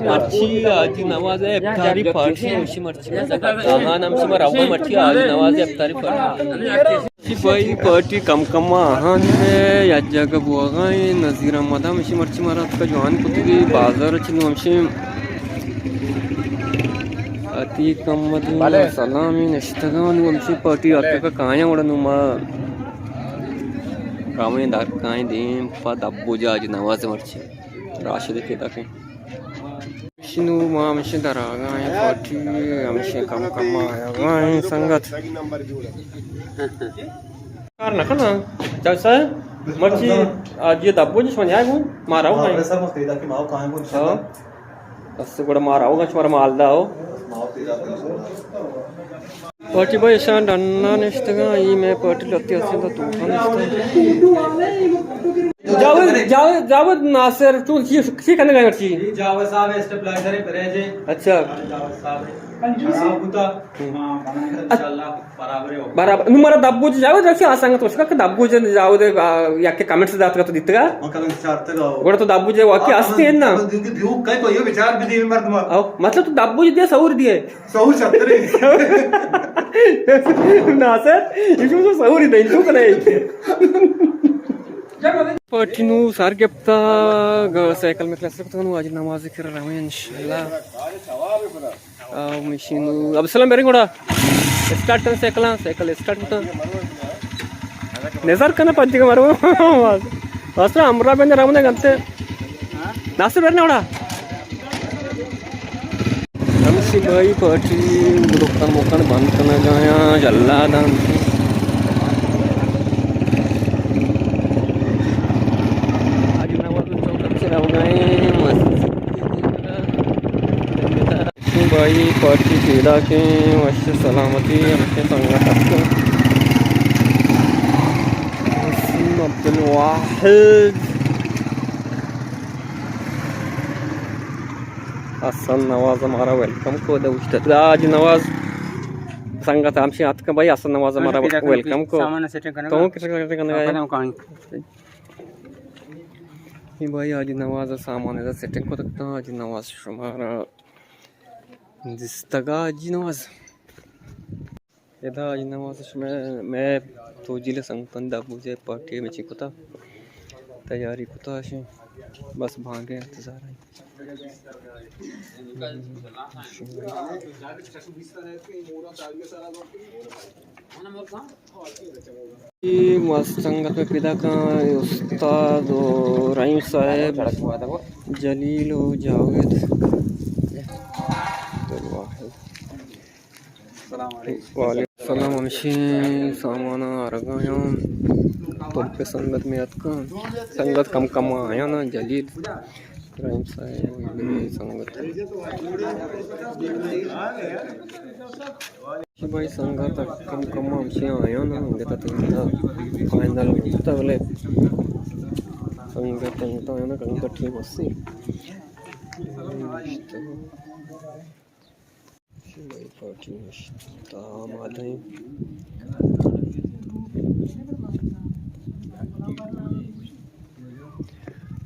مرچی حاجی نواز ءِ افطاری پارٹی، ہمشی مرچی مزہ کرتا۔ آہان ہمشی مر اول مرچی حاجی نواز ءِ افطاری پارٹی۔ مرچی بھائی پارٹی کم کم آہان ءَ یک جاگہ بوغا ایں۔ نذیر احمد ہمشی مرچی مارا اتکا جوان کتگی بازار چی نو ہمشی عتیق احمد سلامی نشتگان نو ہمشی پارٹی اتکا کایاں وڑا نو ما گامیں در کائیں دیم پا دبو جا حاجی نواز مرچی راشد پیدا کیں۔ شنو ما ہمشہ در آگا ہیں، پارٹی ہمشہ کم کم آیا ہوا ہیں سنگت۔ کار نہ کنا، چل سا مرچی آج یہ دبو جس من آئے گو مارا ہوا ہیں۔ بس گڑا مارا ہوا شمارا مال دا ہو۔ پارٹی بھائی اشان ڈنا نشتگاں، ای مئے پارٹی لتی ہستیں تو طوفان نشتگ۔ جاوید، جاوید، جاوید ناصر، تو چی، چی کنگ ءَ مرچی؟ جاوید صاحب اسٹیبلائزر پریج ہے۔ اچھا۔ جاوید صاحب خراب ہوتا۔ ہاں، انشاءاللہ برابر ہے۔ برابر۔ نو مارا دبوج جاوید رکھے آ سنگت اس کا کہ دبوج جاوید، آ، یک کے کمنٹس دات کا تو دیتگا؟ ہاں، کمنٹس چارتگا۔ گڑا تو دبوج واقعی ہستی ہے نا؟ دیو کئی کو یہ بچار بھی دی مردم۔ او، مطلب تو دبوج دے سور دیے۔ سہور چترے۔ ناصر، ایشو تو سہوری دیں، تو کنے۔ پارٹی نو سر گپتا، گ-، سائیکل میں کلاس رکھتا نو، آج نماز کر رہا ہوں انشاءاللہ۔ آ، مشین نو، اب سلام بیرنگ اڑا۔ اسٹارٹ کن سائیکل، سائیکل اسٹارٹ ہوتا۔ نظر کنا پنچ کا مارو۔ واسطہ ہمراہ بندے رہا ہوں گنتے۔ ناصر بیرنگ اڑا۔ ہمشی بھائی پارٹی دکان مکان بند کنگ ءَ آیاں، جلاد انت۔ آج نواز چوک سے رو گئے مسجد۔ ہمشی بھائی پارٹی پیدا کے وش سلامتی ہمشی سنگت اتکا۔ وسیم عبدالواحد۔ حسن نواز ہمارا ویلکم کو دے اوشتت۔ حاجی نواز سنگت ہمشی آتکا بھائی، حسن نواز ہمارا ویلکم کو۔ سامان سیٹنگ کرنے تو کا۔ کس طرح کرنے کا ہے؟ بھائی حاجی نواز سامان ادا سیٹنگ کو تکتا۔ حاجی نواز شمارا دستگا حاجی نواز۔ ادا حاجی نواز شمئے، مئے توجیل سنگتاں دبوجے پارٹی مچی کتا، تیاری کتا شیں، بس بانگے انتظار ایں۔ اے مست سنگت مئے پیداکاں، استاد و رحیم صاحب، جلیل و جاوید۔ وعلیکم السلام۔ ہمشی سامان آرگایاں، تو پہ سنگت میں اتکاں، سنگت کم کم آیاں نا، جلیل، رحیم صاحب، سنگت۔ بھائی سنگت کم کم ہمشی آیاں نا، انگت تو فائنل ہوتا بلے سنگت انگت آیاں نا، کم کٹھی بسی۔ بھائی پارٹی نشتا آمادہ ایں۔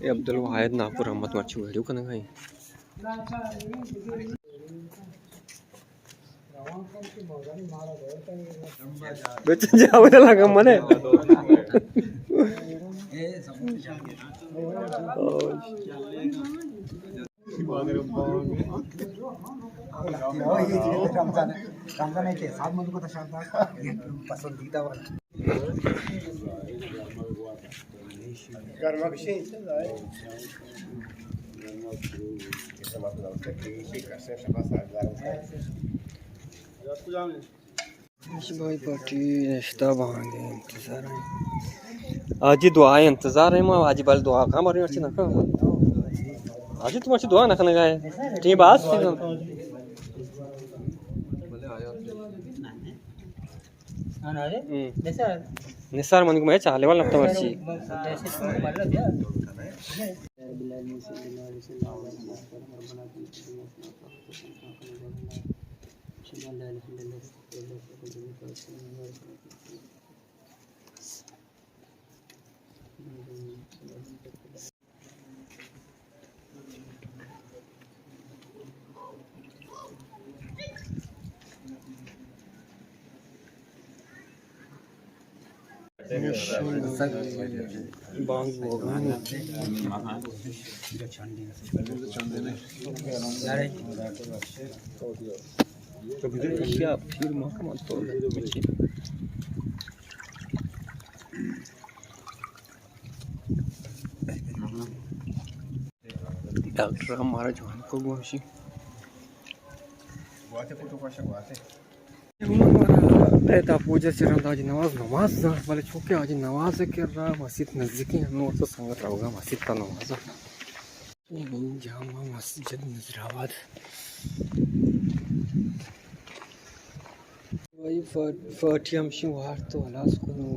اے عبدالواحد ناپور احمد مرچی ویڈیو کنگا ایں۔ بچ جاوے لگا منے۔ رمضان، رمضان ہے کہ سال مجھ کو تو شاید پسندیدہ والا۔ گرما کشی۔ بھائی پارٹی نشتہ بانگے انتظار ایں۔ حاجی دعا انتظار ایں ما، حاجی بل دعا کاں بارے مرچی نہ کاں۔ حاجی تو مرچی دعا نہ کنگا ئے۔ ٹیم باز تھی۔ ہم۔ نثار من کو میں چالے والا نہ مرچی۔ بانگ بوگان۔ ڈاکٹر ہم مارا جوان کو گوشی۔ اے دپ بوجہ چہ رند آجی نماز، نماز زانت، بلے چونکہ آجی نماز ءِ کرا مسیت نزیکیں، ہمے واسطہ سنگت روگا مسیت تا نماز۔ اے جامع مسجد نظر آباد۔ وئی فا-، فاٹی ہمشی وارت و ہلاس کنو۔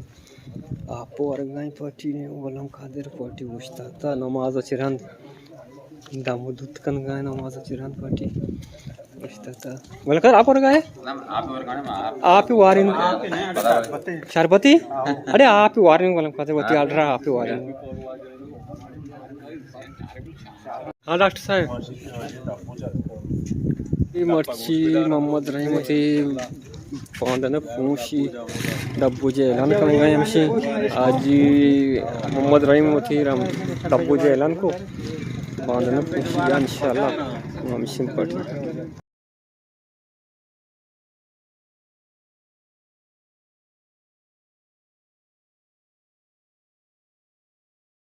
آپ ورگائیں فاٹی نے، غلام قادر فاٹی اوشتاتا نماز چہ رند۔ دم و دوت کنگائیں نماز چہ رند فاٹی اوشتاتا۔ غلام قادر آپ ورگائے؟ آپ وارین۔ شربتی؟ اڑے آپ وارین غلام قادر وتی آرڈر آپ وارین۔ ہاں ڈاکٹر صاحب۔ اے مرچی محمد رحیم وتی باندن پوشی ڈبوجے اعلان کنگا ہمشی۔ آجی محمد رحیم وتی رم ڈبوجے اعلان کو باندن پوشی انشاءاللہ ہمشی پٹ۔